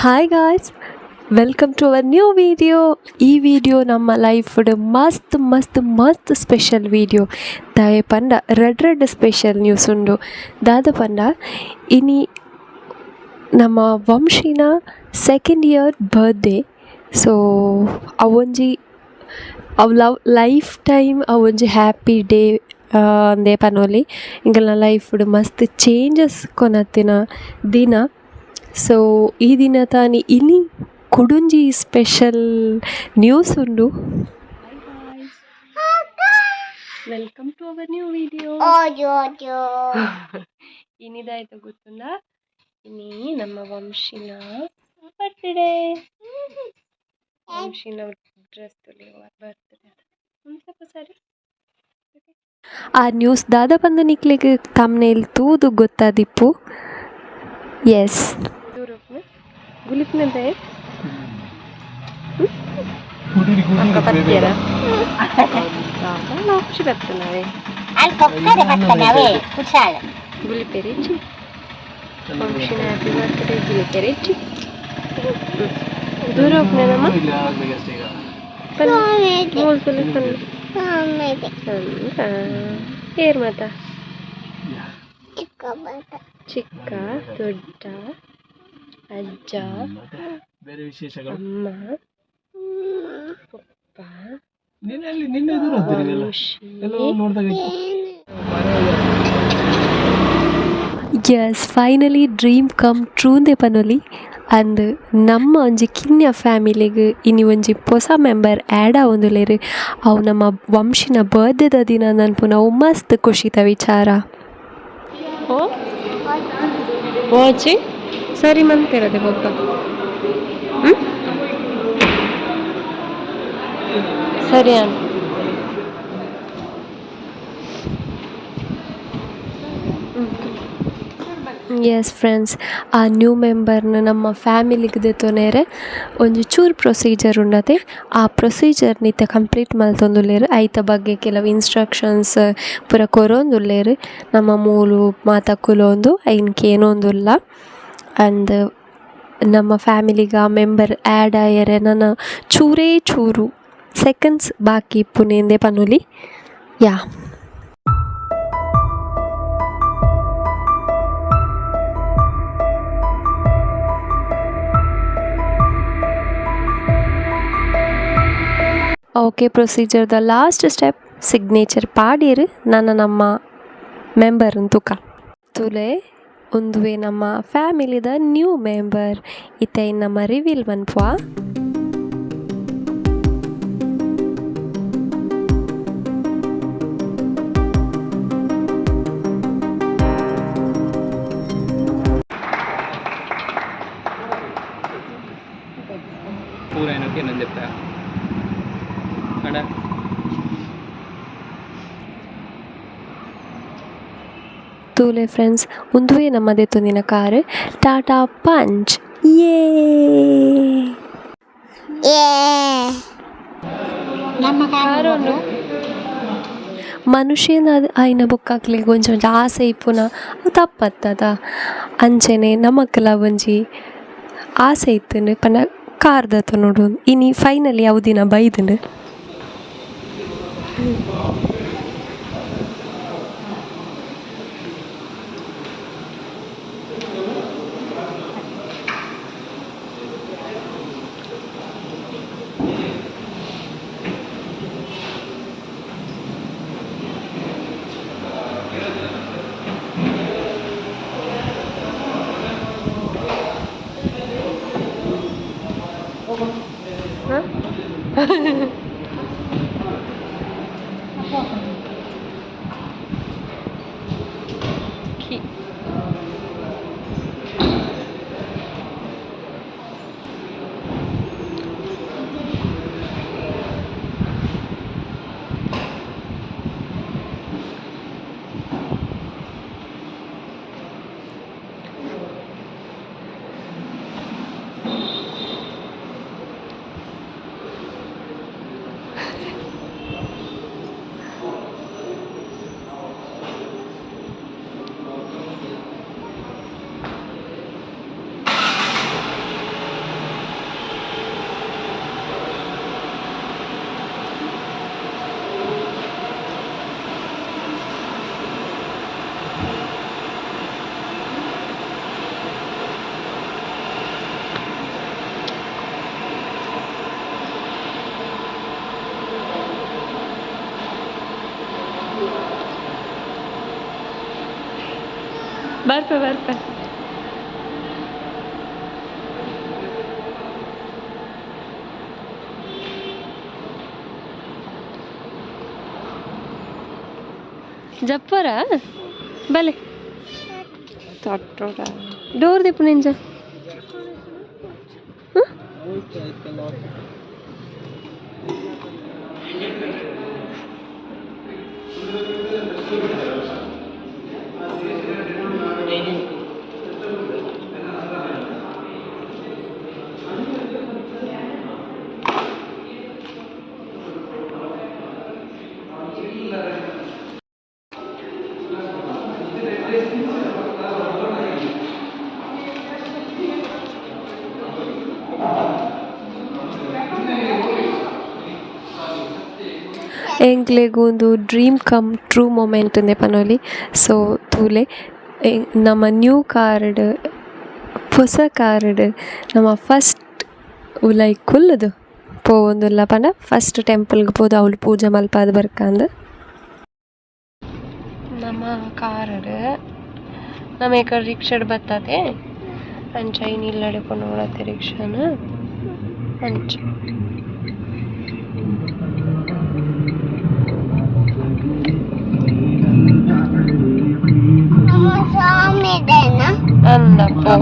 Hi guys, welcome to our new video. ಈ video ನಮ್ಮ ಲೈಫ್ಡ್ ಮಸ್ತ್ ಮಸ್ತ್ ಮಸ್ತ್ ಸ್ಪೆಷಲ್ ವಿಡಿಯೋ. ದಾಯೆ ಪಂಡ ರಡ್ಡ್ ರಡ್ಡ್ ಸ್ಪೆಷಲ್ ನ್ಯೂಸ್ ಉಂಡು. ದಾದ ಪಂಡ ಇನಿ ನಮ್ಮ ವಂಶಿನ ಸೆಕೆಂಡ್ ಇಯರ್ ಬರ್ತ್‌ಡೇ. ಸೊ ಅವೊಂಜಿ ಅವು ಲವ್ ಲೈಫ್ ಟೈಮ್ ಅವೊಂಜಿ ಹ್ಯಾಪಿ ಡೇ ಅಂದೇ ಪನೊಲಿ. ಎಂಕಲ್ನ ಲೈಫ್ಡ್ ಮಸ್ತ್ ಚೇಂಜಸ್ ಕೊನತ್ತಿನ ದಿನ. ಸೊ ಈ ದಿನತಾನಿ ಇನಿ ಕುಡೊಂಜಿ ಸ್ಪೆಷಲ್ ನ್ಯೂಸ್ ಉಂಡು. Hi guys, welcome to our new video. ಇನಿ ದಾಯ್ತ ಗೊತ್ತುಂಡ? ಇನಿ ನಮ್ಮ ವಂಶಿನ ಬರ್ತ್‌ಡೇ. ವಂಶಿನ ಡ್ರೆಸ್ ತೂಲೆ, ಬರ್ತ್‌ಡೇ ಸ್ವಲ್ಪ ಸರಿ. ಆ ನ್ಯೂಸ್ ದಾದ ಪಂದ್ ನಿಕ್ಲೆಗ್ ಥಂಬ್‌ನೇಲ್ ತೂದು ಗೊತ್ತಾದಿಪ್ಪು. ಎಸ್, ಗುಲಿಪ್ನಂತೆ ಅಕ್ಕ ಪತ್ತಿಯರ ಖುಷಿ ಬರ್ತದೆ. ಅಲ್ಲಿ ಕೊಕ್ಕರೆ ಬರ್ತನವೇ ಕುಶಾಲ. ಗುಲಿಪೆರೆಚ್ಚಿ ವಂಶಿನ ಹ್ಯಾಪಿ ಬರ್ತ್‌ಡೇ ಗುಲಿಪೆರೆಚ್ಚಿ. ದೂರ ಹೋಗ್ನೇನಮ್ಮ. ಮೂರು. ಏರ್ ಮಾತ ಚಿಕ್ಕ ದೊಡ್ಡ ಅಜ್ಜ. ಬೇರೆ ವಿಶೇಷಗಳು? ಅಮ್ಮ, ಪಪ್ಪ. ನಿನ್ನೆ ನಿನ್ನೆ ದೂರ ಹೋಗ್ತೀರಿ. ವಂಶಿ. ಎಲ್ಲ ನೋಡಿದಾಗ. ಎಸ್, ಫೈನಲಿ ಡ್ರೀಮ್ ಕಮ್ ಟ್ರೂಂದೆ ಪನೊಲಿ. ಅಂದ್ ನಮ್ಮ ಒಂಜಿ ಕಿನ್ಯ ಫ್ಯಾಮಿಲಿಗ್ ಇನಿ ಒಂಜಿ ಪೊಸ ಮೆಂಬರ್ ಆ್ಯಡ್ ಆವೊಂದುಲ್ಲೆರ್. ಅವು ನಮ್ಮ ವಂಶಿನ ಬರ್ತ್‌ಡೇದ ದಿನ ಪನ್ಪುನ ಅವು ಮಸ್ತ್ ಖುಷಿತ ವಿಚಾರ. ಓ ವಾಚಿ ಸರಿ ಮಂತಿರದೆ ಪೊಪ್ಪ. ಹ್ಮ್ ಸರಿ ಅಣ್ಣ. ಎಸ್ ಫ್ರೆಂಡ್ಸ್, ಆ ನ್ಯೂ ಮೆಂಬರ್ನ ನಮ್ಮ ಫ್ಯಾಮಿಲಿಗ್ ದೆತೊನೆರೆ ಒಂಜಿ ಚೂರು ಪ್ರೊಸೀಜರ್ ಉಂಡತೆ. ಆ ಪ್ರೊಸೀಜರ್ ಇತ್ತೆ ಕಂಪ್ಲೀಟ್ ಮಲ್ತೊಂದುಲ್ಲೆರ್. ಐತ ಬಗ್ಗೆ ಕೆಲವು ಇನ್ಸ್ಟ್ರಕ್ಷನ್ಸ್ ಪೂರ ಕೊರೊಂದುಲ್ಲೆರ್. ನಮ್ಮ ಮೂಲು ಮಾತ ಕುಲೊಂದು ಐನ್ ಕೇನೊಂದುಲ್ಲ. ಅಂದ್ ನಮ್ಮ ಫ್ಯಾಮಿಲಿಗ್ ಆ ಮೆಂಬರ್ ಆ್ಯಡ್ ಆಯೆರೆ ನನ ಚೂರೇ ಚೂರು ಸೆಕೆಂಡ್ಸ್ ಬಾಕಿ ಇಪ್ಪುನೇಂದೆ ಪನೊಲಿ. ಯಾ. ಓಕೆ, ಪ್ರೊಸೀಜರ್ದ ಲಾಸ್ಟ್ ಸ್ಟೆಪ್ ಸಿಗ್ನೇಚರ್ ಪಾಡ್ಯೆರ್. ನನ ನಮ್ಮ ಮೆಂಬರ್ ತೂಕ. ತೂಲೆ, ಉಂದುವೆ ನಮ್ಮ ಫ್ಯಾಮಿಲಿದ ನ್ಯೂ ಮೆಂಬರ್. ಇತ್ತೆ ಐನ್ ನಮ ರಿವೀಲ್ ಮನ್ಪುವ. ಪೂರ ಏನಕ್ಕೆ ನಂದೆಪ್ಪ ಅಣ್ಣ. ತೂಲೆ ಫ್ರೆಂಡ್ಸ್, ಉಂದುವೆ ನಮ್ಮ ದೆತೊಂದಿನ ಕಾರ್, ಟಾಟಾ ಪಂಚ್. ಯೇ! ಏ, ನಮ್ಮ ಕಾರು. ಮನುಷ್ಯನ ಆಯಿನ ಬೊಕ್ಕ ಅಕ್ಲೆಗ್ ಒಂಜಿ ಒಂಜಿ ಆಸೆ ಇಪ್ಪುನ ಅವು ತಪ್ಪತ್ತದ. ಅಂಚನೆ ನಮಕ್ಲ ಒಂಜಿ ಆಸೆ ಇತ್ತುಂಡು ಪಂಡ ಕಾರ್ ದೆತೊನೊಡು. ಇನಿ ಫೈನಲಿ ಅವು ದಿನ ಬೈದ್ಂಡ್. Key. ಬರ್ಪೆ ಬರ್ಪೆ. ಜಪ್ಪರ ಬಲೆ ತಟ್ಟೋಡ ಡೋರ್ ದಿಪ್ಪು ನಿಂಜ. ಎಂಕ್ಲೆಗೊಂದು ಡ್ರೀಮ್ ಕಮ್ ಟ್ರೂ ಮೊಮೆಂಟ್ ಇಂದೆ ಪನೊಲಿ. ಸೊ ತೂಲೆ, ನಮ್ಮ ನ್ಯೂ ಕಾರ್ಡ್, ಪೊಸ ಕಾರ್ಡ್ ನಮ ಫಸ್ಟ್ ಉಲಾಯಿ ಕುಲ್ಲುದು ಪೋವೊಂದುಲ್ಲ ಪಂಡ ಫಸ್ಟ್ ಟೆಂಪಲ್ಗ್ ಪೋದು ಅವ್ಲು ಪೂಜೆ ಮಲ್ಪಾದ್ ಬರ್ಕಂದ್. ನಮ್ಮ ಕಾರಡ್ ನಮ ಏಕಡ್ ರಿಕ್ಷಾಡ್ ಬತ್ತದೆ, ಅಂಚ ಇನಿ ಇಲ್ಲಡೆ ಪೋಂಡ ರಿಕ್ಷಾನ್ ಅಂಚ. ಸ್ವಾಮಿ. ಅಂದಪ್ಪೋ.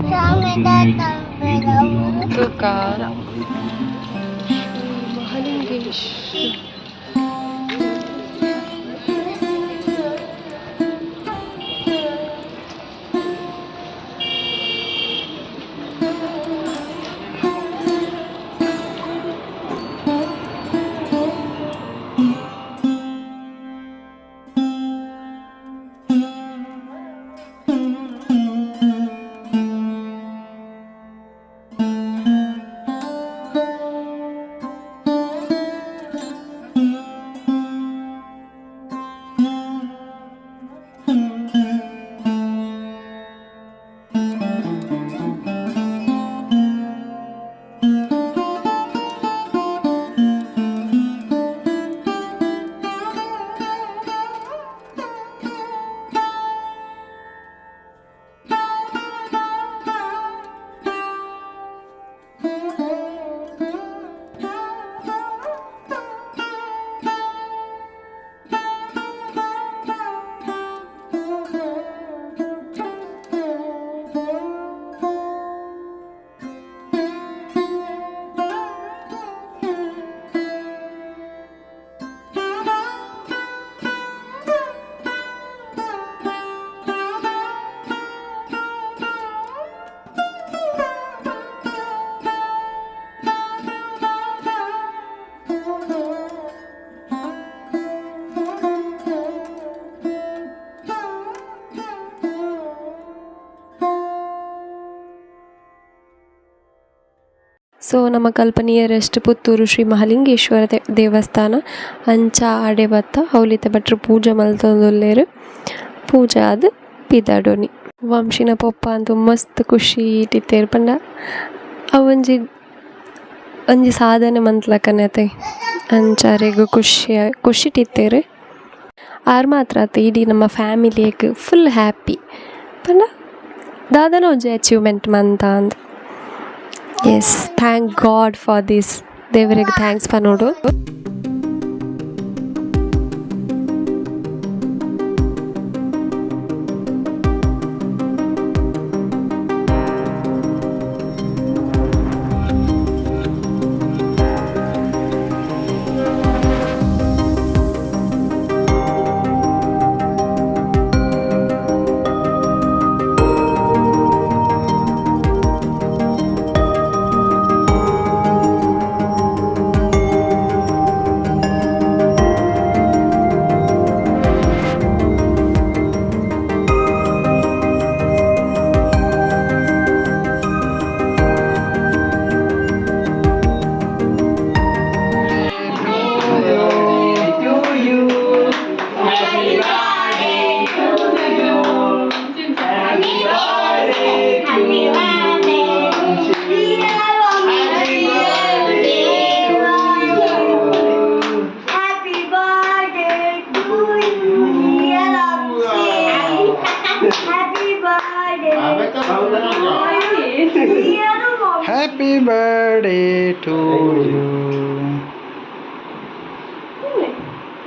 ಸ್ವಾಮಿ. ತೂಕ ಶ್ರೀ ಮಹಾಲಿಂಗೇಶ್ವರ. ಸೊ ನಮಕಲ್ಪ ನಿಯರೆಸ್ಟ್ ಪುತ್ತೂರು ಶ್ರೀ ಮಹಾಲಿಂಗೇಶ್ವರ ದೇವಸ್ಥಾನ. ಅಂಚ ಆಡೆ ಬತ್ತ ಅವ್ಲು ಭಟ್ರು ಪೂಜೆ ಮಲ್ತೊಂದುಲ್ಲೆರ್. ಪೂಜೆ ಆದ್ ಪಿದಡೊನಿ. ವಂಶಿನ ಪೊಪ್ಪ ಅಂತು ಮಸ್ತ್ ಖುಷಿ ಇತ್ತೆರ್. ಪಂಡ ಅವೊಂಜಿ ಒಂಜಿ ಸಾಧನೆ ಮಂತ್ಲಕನೆ ಅತೆ, ಅಂಚ ಅರೆಗ್ ಖುಷಿ ಖುಷಿಟ್ ಇತ್ತೆರ್. ಆರ್ ಮಾತ್ರ ಅತ್ತ್, ಇಡೀ ನಮ್ಮ ಫ್ಯಾಮಿಲಿಗ್ ಫುಲ್ ಹ್ಯಾಪಿ. ಪಂಡ ದಾದನ ಒಂಜಿ ಅಚೀವ್ಮೆಂಟ್ ಮಂತ ಅಂದ್. Yes, thank God for this. ದೇವರಿಗೆ thanks ಪನೊಡು. Happy birthday to you.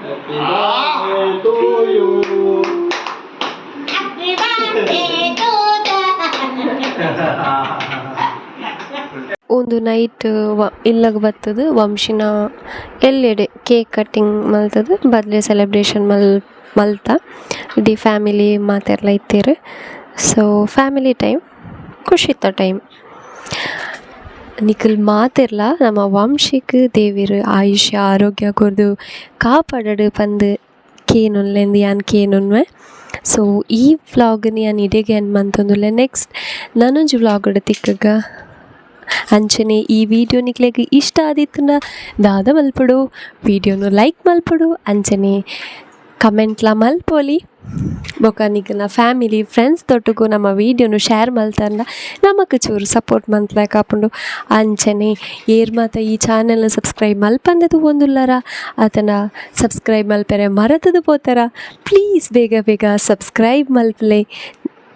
Happy birthday to you. Happy birthday to ಒಂದು ನೈಟ್ ವ ಇಲ್ಲಗ್ ಬತ್ತುದು ವಂಶಿನ ಎಲ್ಲೆಡೆ ಕೇಕ್ ಕಟ್ಟಿಂಗ್ ಮಲ್ತುದು ಬರ್ತ್‌ಡೇ ಸೆಲೆಬ್ರೇಷನ್ ಮಲ್ತ ಇಡೀ ಫ್ಯಾಮಿಲಿ ಮಾತೆರ್ಲ ಇತ್ತೆರ್. ಸೊ ಫ್ಯಾಮಿಲಿ ಟೈಮ್ ಖುಷಿತ ಟೈಮ್. ನಿಕುಲು ಮಾತೆರ್ಲ ನಮ ವಂಶಿಗ್ ದೇವೆರ್ ಆಯುಷ್ಯ ಆರೋಗ್ಯ ಕೊರ್ದು ಕಾಪಾಡಡ್ ಪಂದ್ ಕೇನೊನ್ಲೆ ಯಾನ್ ಕೇನೊನ್ವೆ. ಸೊ ಈ ವ್ಲೋಗ್ ನ್ ಯಾನ್ ಇಡೆಗೆ ಎಂಡ್ ಮಂತೊಂದುಲ್ಲೆ. ನೆಕ್ಸ್ಟ್ ನನೊಂಜಿ ವ್ಲೋಗ್ ಡ್ ತಿಕ್ಕುಗ. ಅಂಚನೆ ಈ ವಿಡಿಯೋ ನಿಕ್ಲೆಗ್ ಇಷ್ಟ ಆದಿತ್ತುಂಡ ದಾದ ಮಲ್ಪೊಡು? ವಿಡಿಯೋನು ಲೈಕ್ ಮಲ್ಪೊಡು, ಅಂಚನೆ ಕಮೆಂಟ್ಲ ಮಲ್ಪೊಲಿ. ಬೊಕ ನಿಕಲ್ನ ಫ್ಯಾಮಿಲಿ ಫ್ರೆಂಡ್ಸ್ ದೊಟ್ಟುಗು ನಮ್ಮ ವಿಡಿಯೋನು ಶೇರ್ ಮಲ್ತಂಡ ನಮಕ್ ಚೂರು ಸಪೋರ್ಟ್ ಮಲ್ತ್ಲೆಕ ಆಪುಂಡು. ಅಂಚನೆ ಏರ್ ಮಾತ ಈ ಚಾನೆಲ್ನ ಸಬ್ಸ್ಕ್ರೈಬ್ ಮಲ್ಪಂದೆ ತೂವೊಂದುಲ್ಲರ ಅತನ ಸಬ್ಸ್ಕ್ರೈಬ್ ಮಲ್ಪೆರೆ ಮರತುದು ಪೋತರ, ಪ್ಲೀಸ್ ಬೇಗ ಬೇಗ ಸಬ್ಸ್ಕ್ರೈಬ್ ಮಲ್ಪುಲೆ,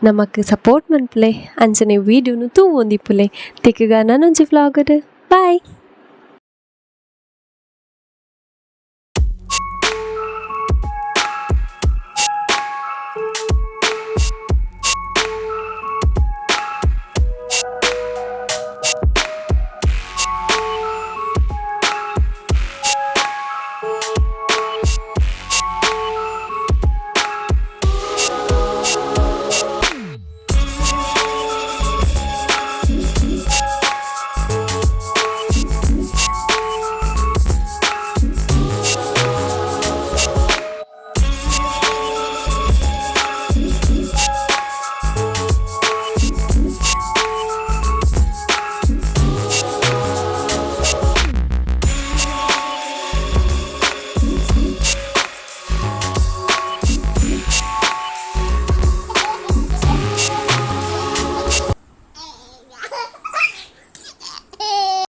ನಮಕ್ ಸಪೋರ್ಟ್ ಮನ್ಪುಲೆ. ಅಂಚನೆ ವಿಡಿಯೋನು ತೂವೊಂದಿಪ್ಪುಲೆ. ತಿಕ್ಕುಗ ನನೊಂಜಿ ವ್ಲಾಗ್ ಬಾಯ್.